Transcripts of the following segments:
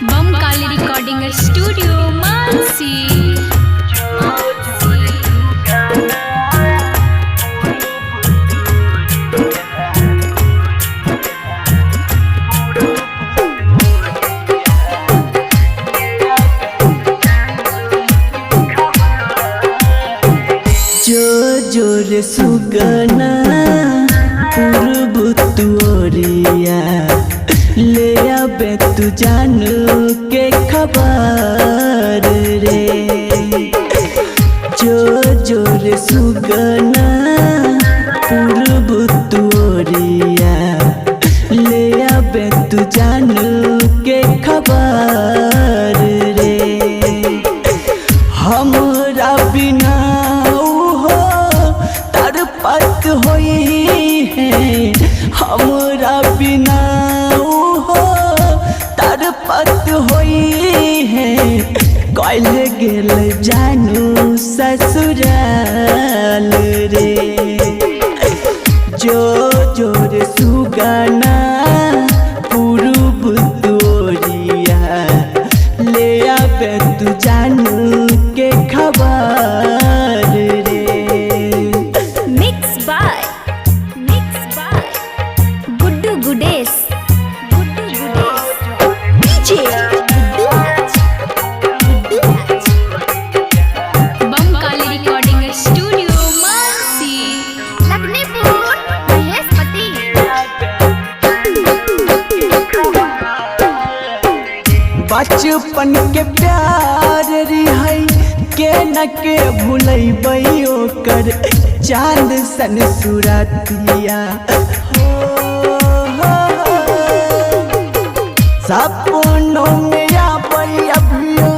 Bam Kali recording studio Mansi. जो जोर सुगना पूर्व तुओरिया ले आबे तू जानू के खबर रे। जो जोर सुगना पूर्व तुओरिया ले आबे तू जानू के खबर रे। हमरा बिना हो तरपत होई है, हमरा बिना हो तरपत होई है। कल गेल जानू ससुराल रे। जो जोर सुगना पूर्व तोरिया ले आबे तू जानू के खबर रे। Mix by Guddu Gudesh, Guddu Gudesh, DJ Guddu Raj, Guddu Raj. Bam Kali recording studio Mansi. Lakhnipur Maheshpati. बचपन के प्यार रिहाई के न के भूलैबै ओकर चांद सन सुरतिया हो, हो, हो। सपनों में आबै अभियो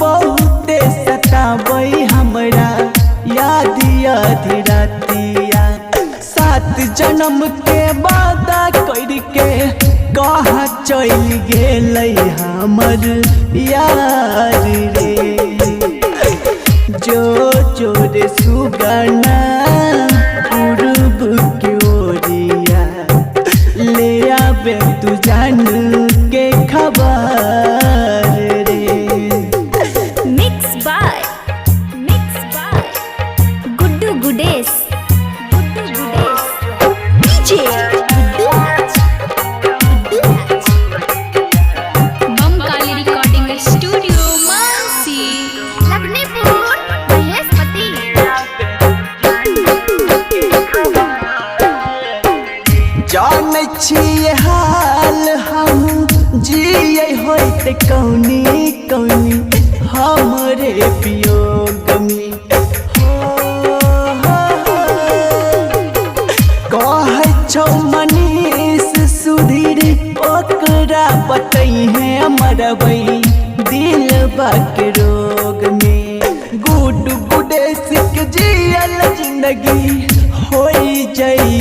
बहुते सताबै हमरा याद याद रातिया। सात जन्म के वादा करके कहाँ चल गेलै हमर यार रे। जो जोर सुगना पूर्व के ओरिया ले आबे तू जानू के खबर रे। Mix by Guddu Gudesh, Guddu Gudesh, DJ Guddu Raj, Guddu Raj. Bam Kali recording studio Mansi. Lakhnipur Maheshpati. जानै छियै हाल हम जियै होइत कौनी कौनी हमरे वियोग में हो, हो, हो। कहै छौ मनीष सुधीर ओकरा बतैहे मरबै दिलबा के रोग में। गुड गुडेश के जियल जिंदगी होई जई